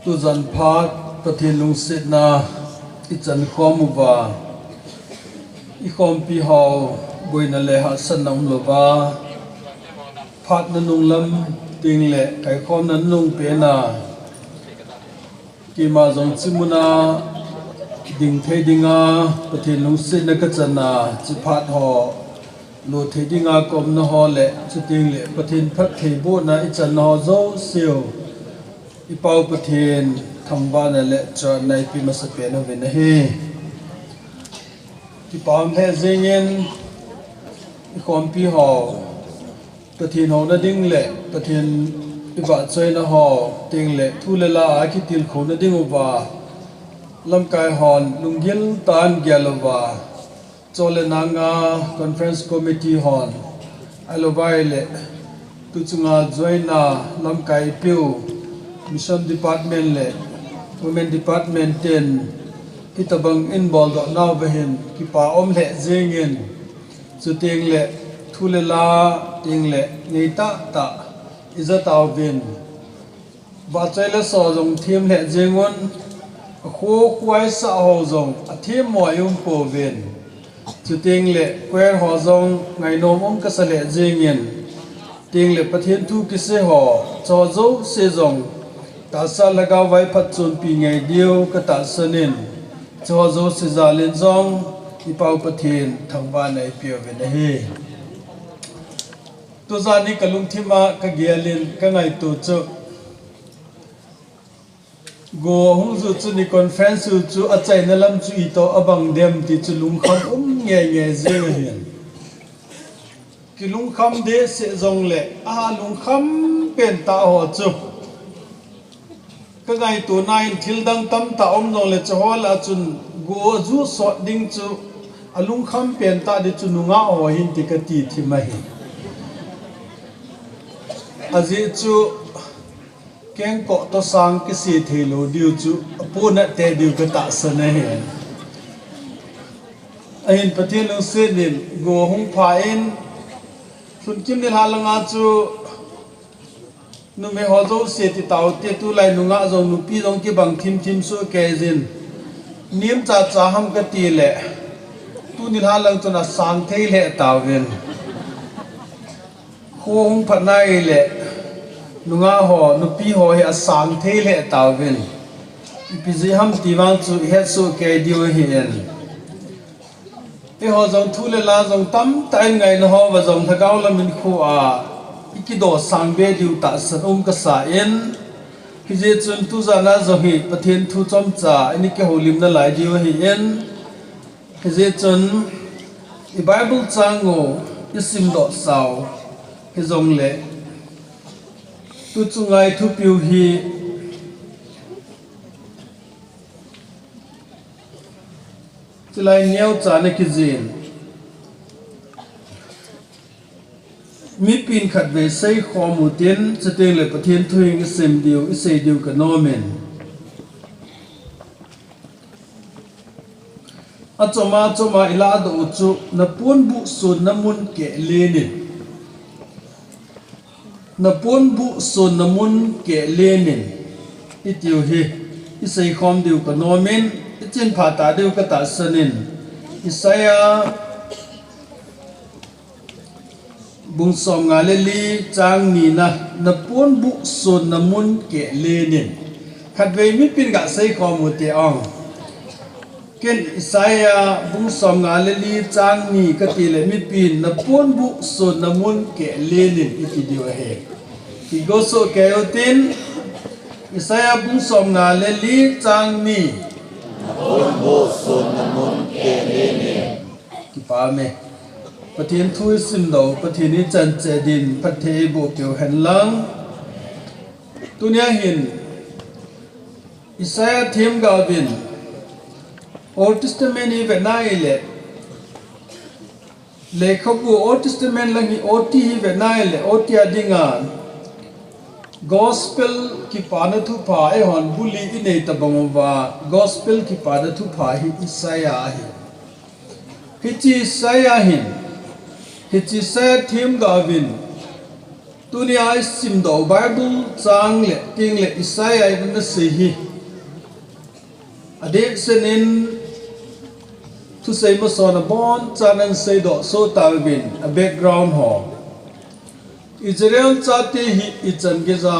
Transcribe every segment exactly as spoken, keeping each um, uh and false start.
Tujan phat Pathen lungsetna ichan khom uva, ikhompi ho boina le hahsatna umlouva, phat nanung lam tengle kaikhomna nanung pena, keima jong chimuna ding thei dinga Pathen lungsetna kachana, chiphat ho lo thei dinga kaumna ho le, chutengle Pathen phattheibohna ichanna ho jouseu, i Pau Pathen thangvahna le chaina ipe masapen uvin ahi. Kipa um lheh jengin, ikhompi ho Pathen houna ding le Pathen ivahchoina ho tengle thu le la a kitilkhouna ding uva, lamkai hon lunggil tah in gel uva, chule nanga Conference Committee hon, ahilouvai le tuchunga join a lamkai peu, Mission Department le Women Department ten hitobang in boldoh nauva hin kipa um lheh jengin, chutengle thu le la tengle ngeitah tah ija tauvin, vahchoi le so jong them lheh jengun, akho khuaisah ho jong athem mo a iumpouvin, chutengle choir ho jong ngainom um kasa lheh jengin, tengle Pathen thu kisei ho, chuho jouse jong tahsa lhagao vai phatchompi ngai diu katahsan in, chuho jouse jal in jong i Pau Pathen thangvahna ipeuvin ahi. Tujan hi kalungthim a kagel in kangaito chu, go hung ju chu ni conference u chu achaina lam chu itoh abang dem ti chu lungkham um ngeingei jeng ahin. Kilungkham dehset jongle, aha lungkham pentah ho chu kangaitona in thildang tamtah um jongle, chuho lah a chun go aju sot ding chu alungkham pentah ding chu nungah ho hin ti kati thim ahi. Ajeh chu kengkoh toh sang kise theilou diu chu apohnat teh diu katahsan ahi. Ahin Pathen lungset in go hung pha in, lhunkim nilhah langa chu numei ho jouse ti taute, tulai nungah jong nupi jong kibang thimthim sohkei jin, nemchacha ham katile, tu nilhah lang chun asang thei lheh tauvin. Kho hung phatna ile, nungah ho, nupi ho hi asang thei lheh tauvin. Ipi jeh ham ti vang chu ihet sohkei diu ahin. Eiho jong thu le la jong tamtah in ngaina hoa jong lhagao lam in khu a ikidoh sang be diu tahsan um kasa in, hijeh chun tujana jong hi Pathen thu chomcha in ikihoulim nalai diu ahin, hijeh chun i Bible chang u isimdoh sau hijongle, tuchunga ithupiu hi chulai neocha ana kijih in, mipin khatvei seikhom utin, chutengle Pathen thu hi isim diu, isei diu kanomin. Achoma choma ilahdoh u chu, naponbuh sonna mun keh len in. Naponbuh sonna mun keh len in, itiu hi iseikhom diu kanomin, ichinpha tah diu katahsan in, Isaiah bung somnga le li chang nina, naponbuh sonna mun keh len in. Khatvei mipin gaseikhom ute ong. Ken Isaiah bung somnga le li chang ni katile mipin naponbuh sonna mun keh len in iti diu ahi. Kigo sohkei utin, Isaiah bung somnga le li chang ni. Naponbuh sonna mun keh len in. Kipa me. Pathen thu isimdoh, Pathen ichan cheh din phatthei eiboh peh u hen lang. Tunia hin Isaiah themgaovin Old Testament hi vetna ile, lekhabu Old Testament lang hi O T hi vetna ile, O T a dinga Gospel kipana thupha eihon buli inei tabang uva, Gospel kipana thupha hi Isaiah ahi. Hiche Isaiah hin, hiche Isaiah themgaovin Tunia isimdoh Bible chang le teng le Isaiah in ana sei hi. Adeh senin thusei masot abonchan ana seidoh soh tauvin a background ho. Israel chate hi ichan geija.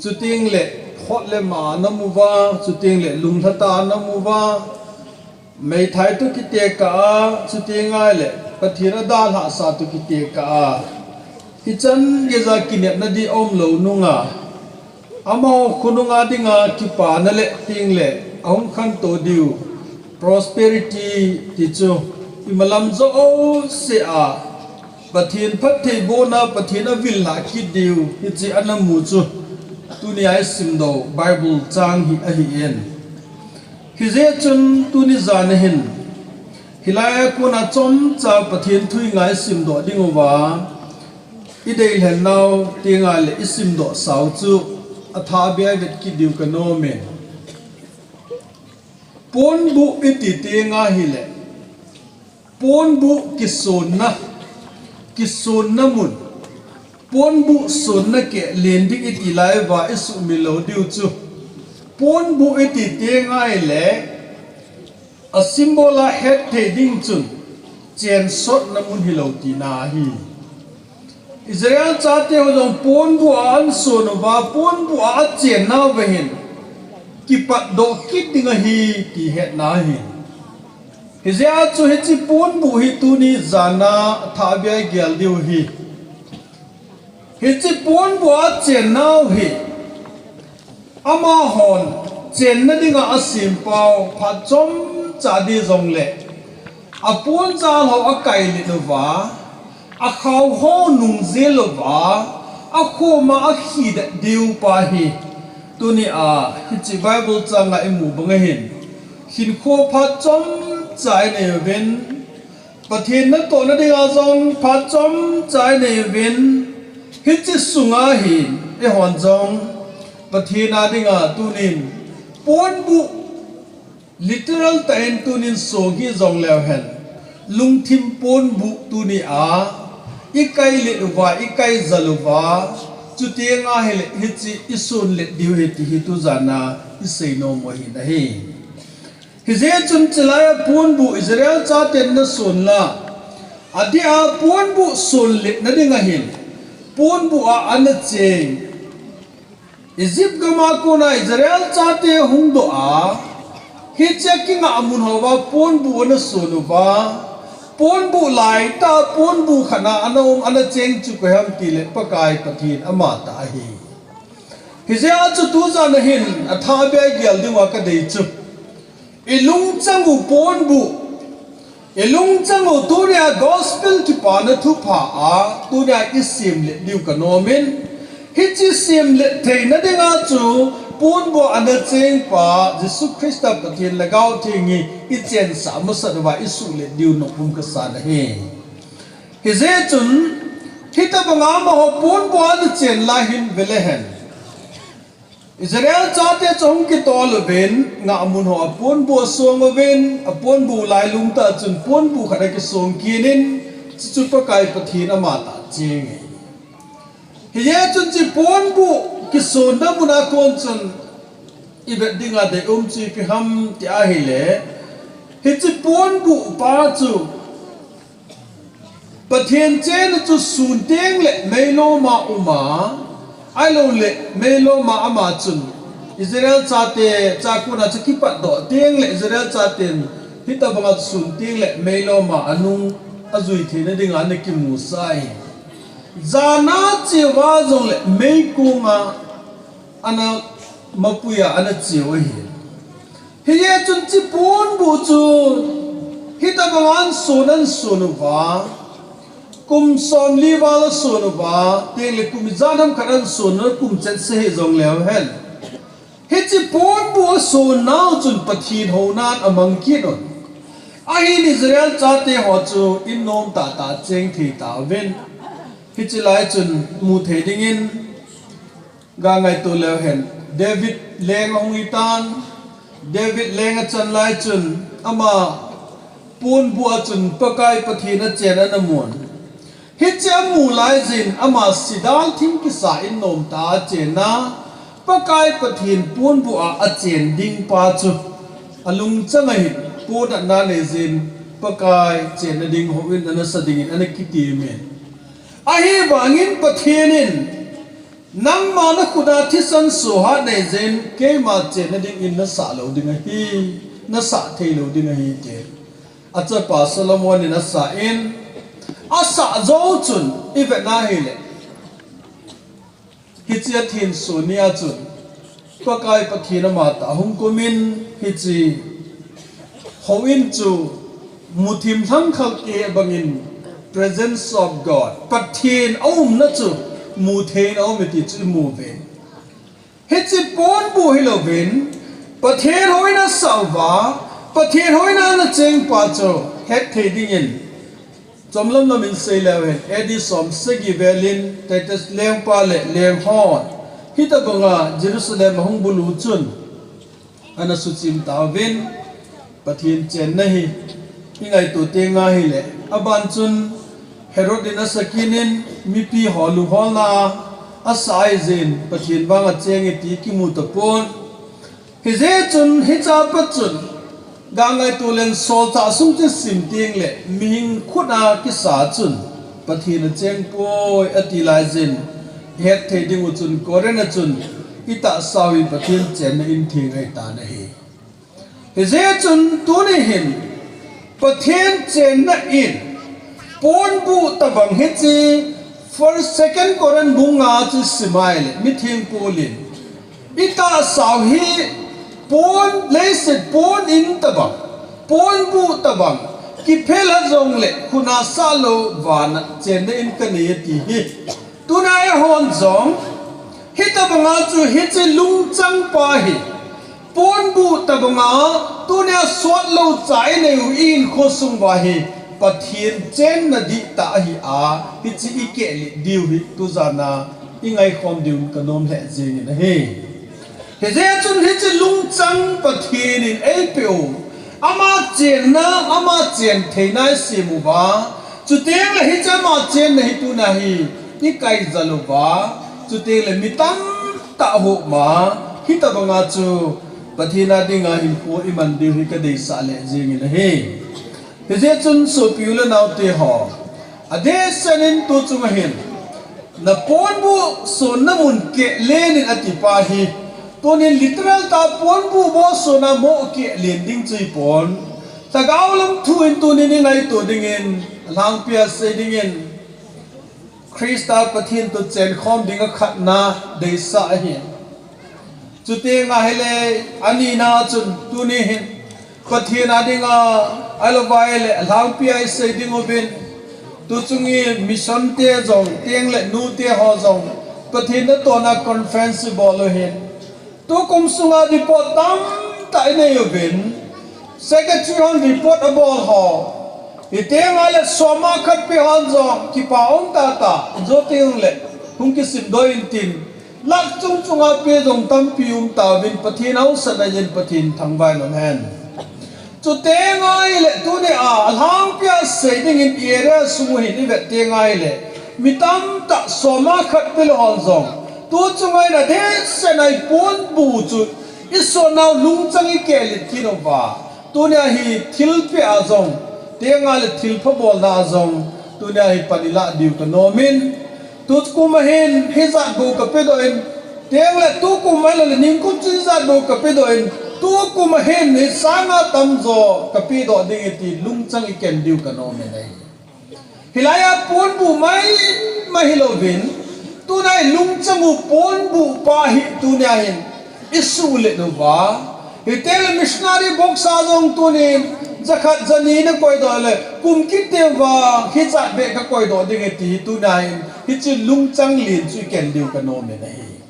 Chuteng le hot le ma ana mu uva, chuteng le lunglha tah ana mu uva. Meithai toh kitekah a, chuteng le Pathen adalhah sa toh kitekah a. Hichan geija kinepna ding aumlou nunga. Amaho khonunga dinga kipana le teng le ahung khantou diu. Prosperity ti chu imalam jouse a. Pathen phattheibohna, Pathen avil lah kit diu. Hiche ana mu chu. Tunia isimdoh Bible chang hi ahin. Hijeh chun tuni jan ahin. Hilai a kona chomcha Pathen thu ingai simdoh diu va. Idei lhen nau teng le isimdoh sau chu athah beh a ivet kit diu kanom e. Ponbuh iti teng ahile. Ponbuh kisonna, kisonna mun. Ponbuh sonna keh len ding iti lai uva isuhmil lou diu chu. Ponbuh iti teng ahile, a symbol a hetthei ding chun, chensotna mun hilou tina ahi. Israel chate ho jong ponbuh a ana son uva, ponbuh a achen nauva hin, kipatdoh kit ding ahi ti hetna ahi. Hijeh a chu hiche ponbuh hi tuni jan a athah beh a igel diu ahi. Hiche ponbuh a achen nau hi. Amahon chenna dinga asempau phat chomcha ding jongle. Aponjal ho akailet uva. Akhao ho nungjel uva. Akhoma akhidet diu pa hi. Tunia, hiche Bible changa imu bang ahin. Hinkho phat chomcha inei uvin. Pathen natohna dinga jong phat chomcha inei uvin, hiche sunga hin eihon jong Pathen a dinga tunin ponbuh literal tah in tunin song hi jong leu hen, lungthim ponbuh tunia ikailet uva, ikaijal uva, chuteng ahile hiche isunlet diu ahi ti hi tujan a isei nom u ahi nahi. Hijeh chun chulai a ponbuh Israel chaten ana son la. Adeh a ponbuh sonletna dinga hin. Ponbuh a ana cheng. Egypt gam a kona Israel chate hungdoh a. Hiche kingah mun hoa ponbuh ana son uva. Ponbuh laitah a ponbuh khat a ana um ana cheng chu koi ham tile Pakai Pathen amatah ahi. Hijeh a chu tujan a hin athah beh a igel diu a kadei chu. Ilungchang u ponbuh. Ilungchang u tunia gospel kipana thupha a, tunia isemlet diu kanom in. Hiche semlet theina dinga chu, ponbuh a ana chengpa, Jesu Christa Pathen Lhagao Theng hi, ichensah masat uva isuhlet diu nopum kasan ahi. Hijeh chun, hitobanga amaho ponbuh a ana chen lai hin vele hen. Israel chate chu ahung kitol uvin, ngahmun hoa ponbuh asong uvin, aponbuh lailung tah chun ponbuh khat akisong kit in, chuchu Pakai Pathen amatah cheng e. Hijeh chun hiche ponbuh kisonna muna kon chun, ivet dinga deium chu ipi ham ti ahile, hiche ponbuh pa chu, Pathen chenna chu sun teng le meilom a um a, ahilou le meilom a ama chun Israel chate, chakona chu kipatdoh teng le Israel chaten hitobanga chu sun teng le meilom a anung ajui theina dinga ana kimusah e. Jana cheuva jongle meikong a ana mapui a ana cheu ahi. Hijeh chun hiche ponbuh chu, hitobanga ana son ana son uva, kum somli val ason uva, teng le kum ijat ham khat ana son uva, kum chet seh hih jongleu hen. Hiche ponbuh ason nau chun Pathen hounan amang kit un. Ahin Israel chate ho chu in nom tahtah cheng thei tauvin. Hiche lai chun mu thei dingin, Ga ngaito leu hen, David leng ahung hitan, David leng achan lai chun, ama ponbuh a chun Pakai Pathen achen ana mun. Hiche amu laijin ama sidal thing kisa in nomtah a achen a, Pakai Pathen ponbuh a achen ding pa chu alungchang ahin, ponatna neijin Pakai chenna ding houin ana sa dingin ana kitem in. Ahivangin Pathen in, nangma nakhut a thisan sohat neijin keima chenna dingin nasah lou ding ahi, nasah thei lou ding ahi, tin achapa Solomon in asah in, asah jou chun ivet na hile, hiche athenso nia chun Pakai Pathen amatah ahung kumin, hiche houin chu muthim lhangkhal kei bangin presence of God, Pathen aumna chu mutheina aum e ti chu imu uve. Hiche ponbuh hilouvin, Pathen houin asah uva, Pathen houin a ana cheng pa chu hetthei dingin, chomlam lamin seileu hen, A D som sagi velin Titus lengpa le lenghon hitobanga Jerusalem ahung bulu chun ana suchim tauvin, Pathen chenna hi ingaito tenga hile, aban chun Herod in asakit in mipi ho lungholna a asah ahi jeh in Pathen vang acheng e ti kimu tapon. Hijeh chun hiche a pat chun, ga ngaito leng Solchah sung chu sim tengle, mihem khut a kisa chun Pathen acheng poi ati laijin, hetthei dingu chun Corinth a chun itahsa u hi Pathen chenna in theng ahitan ahi. Hijeh chun tuni hin Pathen chenna in ponbuh tobang hiche First, Second Corinth bung nga chu isim a ahile, mitheng Paul in, itahsa u hi pon, leiset pon in tobang, ponbuh tobang, kiphel a jongle khut a sah lou vana chenna in kanei ati hi. Tuna eihon jong hitobanga chu hiche lungchang pa hi, ponbuh tobanga tunia sotlou cha inei u ihinkho sung uva hi Pathen chenna dihtah ahi a, hiche ikehlet diu hi tujana ingaikhom diu kanom lheh jengin ahi. Hijeh chun hiche lungchang Pathen in eipeh u, ama chenna, ama chen theina isem uva, chutengle hiche ama chenna hi tuna hi ikaijal uva, chutengle mi tamtah homa hitobanga chu Pathen a dinga hinkho iman diu hi kadeisah lheh jengin ahi. Hijeh chun sopi u le naote ho, adehset in tuchunga hin naponbuh sonna mun kehlen in ati pa hi, tunin literal tah a ponbuh bou sonna mo kehlen ding chu ahipon, lhagao lam thu in tunin ingaito dingin, alhangpia sei dingin, Christa Pathen toh chenkhom dinga khatna deisah ahi. Chutenga hile, anina chun tuni hin Pathen a dinga, ahilouvale alhangpia isei ding uvin, tuchunga mission te jong, tengle nute ho jong, Pathen natohna conference ibol u hin, tukum sunga report tamtah inei uvin, secretary hon report abol ho, hitengle soma khat pe hon jong kipa um tahtah, jou tengle hung kisimdoh intin, lakh chung chunga pe jong tampi um tauvin, Pathen haosatna in Pathen thangvah in umhen. Chutenga hile tunia alhangpia sei dingin area sung u hin ivet tenga hile, mi tamtah soma khat pe le hon jong, tuchunga hin adehset a iponbuh chu isonnau lungchang ikehlet kit uva, tunia hi thilpeh a jong, tengle thilpha bolna a jong, tunia hi pan ilah diu kanomin, tukum a hin hijat bou kapedoh in, tengle tukum ahiloule ningkum chun hijat bou kapedoh in, tukum a hin hisanga tamjo kapedoh ding e ti lungchang iken diu kanomin ahi. Hilai a ponbuh maimai hilouvin, tuna ilungchang u ponbuh pa hi tunia hin isuhlet uva, hitengle missionary box a jong tunin jakhat jani nakoidoh le kum kit teng vang hijat beh kakoidoh ding e ti hi tunia hin hiche lungchang len chu iken diu kanomin ahi.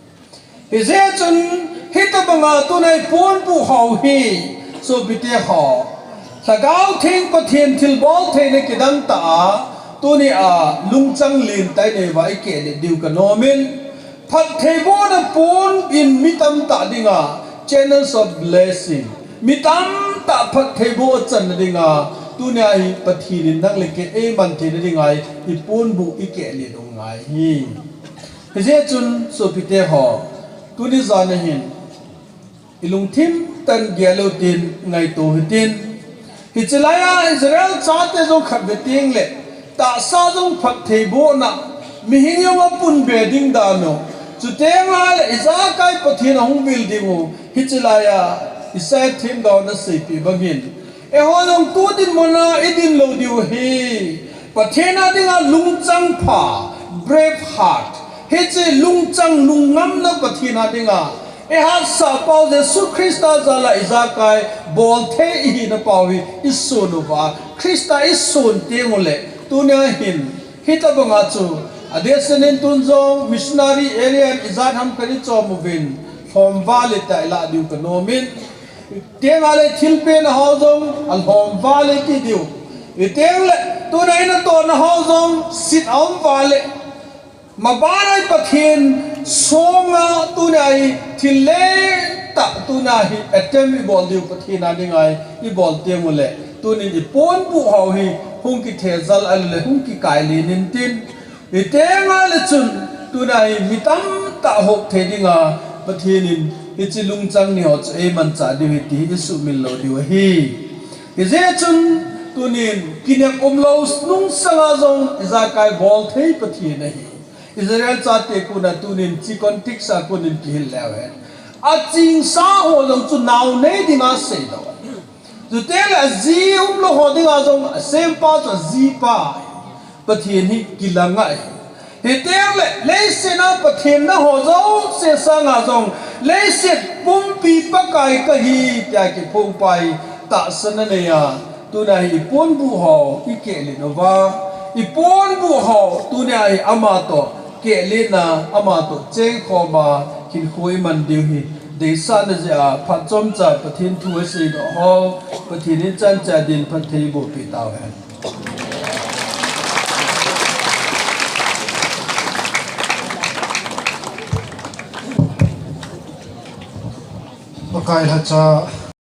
Hijeh chun hitobanga tuna iponbuh hou hi, sopite ho, Lhagao Theng Pathen thilbol theina kidang tah a, tunia lungchang lentah inei uva ikehlet diu kanomin, phattheibohna pon in mi tamtah dinga channels of blessing, mi tamtah phattheiboh achanna dinga Tunia hi Pathen in nang le kei eiman theina dinga hi, iponbuh ikeh le ding ngai hi. Hijeh chun sopite ho, tuni jan a hin ilungthim tah in gel utin, ngaito hitin. Hiche laiya Israel chate jong khatvei teng le tahsa jong phattheibohna, mihem jong apunbe ding dan u, chuteng le ijakai Pathen ahung vil ding u, hiche laiya Isaiah themgaon aseipeh bangin, eiho jong tu dinmun a idin lou diu ahi. Pathen a dinga lungchang pha, brave heart, hiche lungchang lungngamna Pathen a dinga eihatsah pau Jesu Christa jal a ijakai bolthei ihina pau hi isun uva, Christa isun teng uleh, tunia hin hitobanga chu adehsetin tun jong missionary area in ijat ham khat ichom uvin, lhomval itah ilah diu kanomin, tengle thilpehna ho jong alhomval le ti diu, hitengle tuna inatohna ho jong sit aumval le, maban a hi Pathen songa tunia hi thil lentah tunia hi attempt ibol diu Pathen a dinga hi ibol teng uleh, tunin iponbuh ho hi hung kithejal a le hung kikai len intin, hitengle chun tunia hi mi tamtah hop thei dinga Pathen in hiche lungchang ni ho chu eimanchah diu ahi ti hi isuhmil lou diu ahi. Hijeh chun tunin kinep umlou nungsanga jong ijakai bolthei Pathen ahi. Israel chate kona tunin hiche context a konin kihil leu hen, achingsa ho jong chu naonei dinga seidoh, chutengle aji umlou ho dinga jong asempa chu ajipa Pathen hi kilang ahi. Hitengle leiset a pathenna ho jouse sanga jong leiset pumpi Pakai kahi tia kiphongpa hi tahsan anei a, tunia hi iponbuh ho ikeh len uva, iponbuh ho tunia hi amatoh keh len a, amatoh chengkhom a hinkho iman diu hi deisahna jeh a phat chomcha Pathen thu aseidoh ho Pathen in chan cheh a din phatthei bohpeh tauhen. Pakai lhacha